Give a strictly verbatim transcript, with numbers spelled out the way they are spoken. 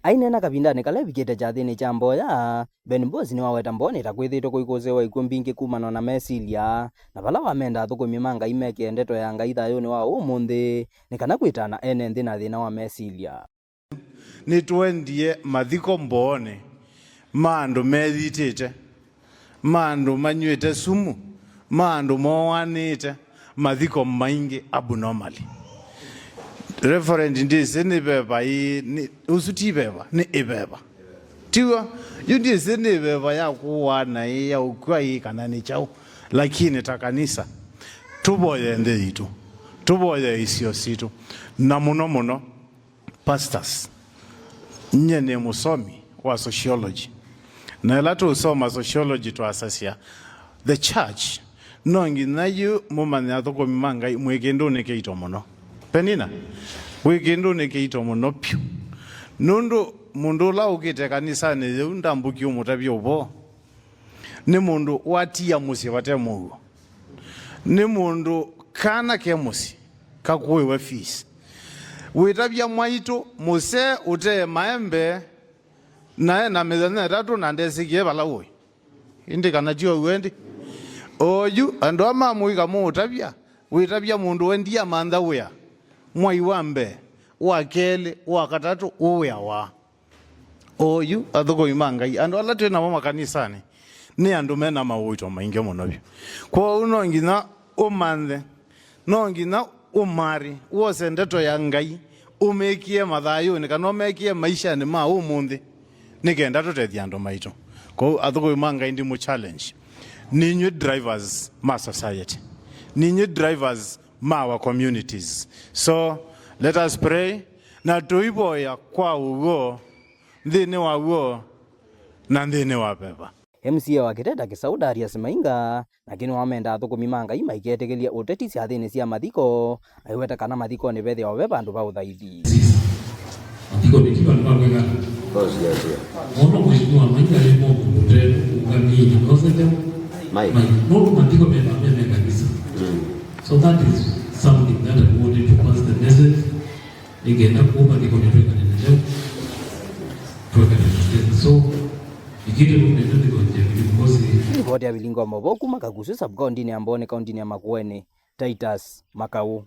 Aineena kavindanĩ kala evikĩte kyathĩnĩ kya mboya, Ben Boss nĩwaweta Mbooni ta kwĩthĩĩtwe kũikũsĩĩwa ikw'ũ mbingĩ kumana na mesilya, na vala wamenda athũkũmi ma Ngai mekĩe ndeto ya Ngai thayũnĩ wa ũmũnthĩ, nĩ kana kwĩtana ene nthĩ na thĩna wa mesilya. Nĩtwendie mathiko Mbooni ma andũ meyitĩte, ma andũ manyw'ĩte sumu, ma andũ mooanĩte, mathiko maingĩ abnormally. Reverend, ndĩsĩ nĩ veva ĩĩ, nĩ, ũsu ti veva, nĩ ĩveva. Tiw'o? Yu ndĩsĩ nĩ veva ya kũaa naĩ, ya ũkw'a ĩĩ, kana nĩ kyaũ. Lakini ta kanisa, tũvoye nthĩ yitũ, tũvoye isio sitũ, na mũno mũno pastors. Nyie nĩ mũsomi wa sociology, na ĩla tũsoma sociology twasasya the church, no nginya yu mũmanye athũkũmi ma Ngai mwĩ kĩndũnĩ kĩito mũno. Penina, wĩ kĩndũnĩ kĩito mũno vyũ, nũndũ mũndũ ũla ũkĩte kanisanĩ yĩu ndambũki ũmũtavya ũvoo. Nĩ mũndũ watia mũsyĩ vate mũuo. Nĩ mũndũ kana ke mũsyĩ kakũĩwe fees. Wĩtavya mwaitũ mũsee ũtee maembe, na e na mĩthenya ĩtatũ na ndesĩkie vala ũĩ. Ĩndĩ kana ti ũw'o ĩndĩ? Oyu andũ aa ma mũika mũũtavya, wĩtavya mũndũ we ndiamantha wĩa mwai wa mbee, wa kelĩ, wa katatũ, ũwĩawa. Oyu athũkũmi ma Ngai, andũ ala twĩ namo makanisanĩ, nĩ andũ me na maũito maingĩ mũno vyũ. Kwoou no nginya ũmanthe, no nginya ũmarĩ, wose ndeto ya Ngai, ũmĩkĩe mathayũnĩ, kana ũmekĩe maishanĩ ma ũmũnthĩ, nĩ kenda tũtethye andũ maitũ. Kwoou athũkũmi ma Ngai, ndimũ challenge. Ninyw'ĩ drivers ma society. Ninyw'ĩ drivers ma our communities. So, let us pray, na tũivoya kwa ũw'o, nthĩnĩ wa w'o, na nthĩnĩ wa veva. M C A wa Kiteta Kĩsaũ, Darius Mainga, nake nĩwamenda athũkũmi ma Ngai maiketĩkĩlye ũteti syathĩnĩ sya mathiko, aiweta kana mathikonĩ vethĩawa ve vandũ va ũthaithi. Mathiko nĩ kĩva nĩ makwĩka. Mono mwaitũ wa maitha nĩ mũndũ ũte ũngamĩĩte nosete. Mai. Mai. Nũndũ mathiko methĩawa me me kanisa. Mm. So that is something that I wanted to pass the message. Nĩkenda kuma mathiko nĩ twĩkane na leo. Twĩkane na leo. So, ikĩte kumenda thiko ya Billy Mbosi. Ripoti ya Vilingo Movo kuma Kagusu sub-kauntinĩ ya Mbooni, kauntinĩ ya Makueni, Titus Makau.